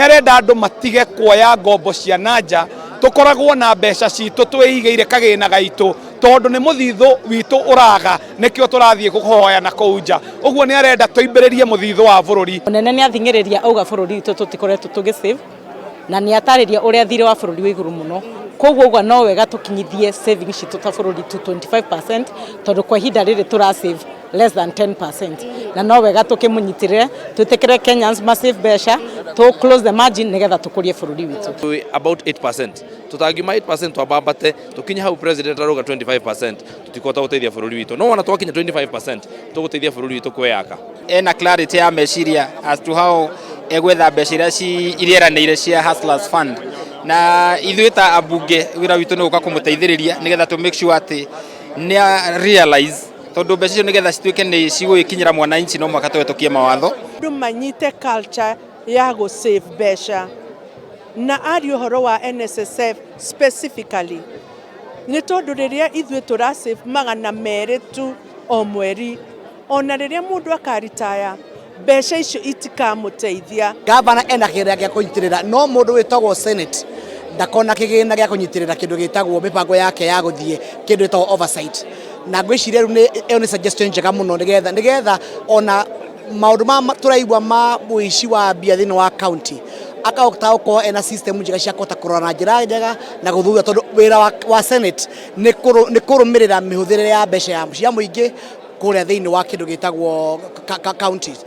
Arenda andũ matige kuoya ngombo cia nanja, tũkoragwo na mbeca citũ twĩigĩire kagĩna gaitũ, tondũ nĩ mũthithũ witũ ũraga, nĩkĩo tũrathiĩ kũhoya na kũu nja. Ũguo nĩ arenda tũimbĩrĩrie mũthithũ wa bũrũri. Mũnene nĩ athing'ĩrĩria auga bũrũri witũ tũtikoretwo tũgĩ save, na nĩ atarĩria ũrĩa thirĩ wa bũrũri wĩ igũrũ mũno. Koguo auga no wega tũkinyithie savings citũ ta bũrũri to 25%, tondũ kwa ihinda rĩrĩ tũra save less than 10%, na no wega tũkĩmũnyitĩrĩre, twĩtĩkĩre Kenyans ma save mbeca, tũ close the margin nĩgetha tũkũrie bũrũri witũ. About 8%, tũtangiuma 8% twambambate tũkinye hau president arauga 25%, tũtikũhota gũteithia bũrũri witũ. No wona twakinya 25%, tũgũteithia bũrũri witũ kwĩyaka. Ena clarity ya meciria as to how egwetha mbeca iria iria eranĩire cia Hustlers Fund, na ithuĩ ta ambunge wĩra witũ nĩ gũka kũmũteithĩrĩria nĩgetha to make sure atĩ nĩ realize, tondũ mbeca icio nĩgetha cituĩke nĩ cigũgĩkinyĩra mwananchi no mũhaka tũhetũkie mawatho. Andũ manyite culture ya gũ save mbeca, na aria ũhoro wa NSSF specifically, nĩ tondũ rĩrĩa ithuĩ tũra save 200 tu o mweri, ona rĩrĩa mũndũ akaritaya, mbeca icio itikamũteithia. Gavana ena kĩgĩna gĩa kũnyitĩrĩra, no mũndũ wĩtagwo Senate ndakona kĩgĩna gĩa kũnyitĩrĩra kĩndũ gĩtagwo mĩbango yake ya gũthiĩ kĩndũ gĩtagwo oversight. Na ngwĩciria rĩu nĩ ĩyo nĩ suggestion njega mũno, nĩgetha ona maũndũ ma tũraigua ma ũici wa mbia thĩinĩ wa county, akahota gũkorwo ena system njega cia kũhota kũrora na njĩra njega na gũthuthuria, tondũ wĩra wa Senate nĩ kũrũmĩrĩra mĩhũthĩrĩre ya mbeca cia mũingĩ kũrĩa thĩinĩ wa kĩndũ gĩtagwo counties.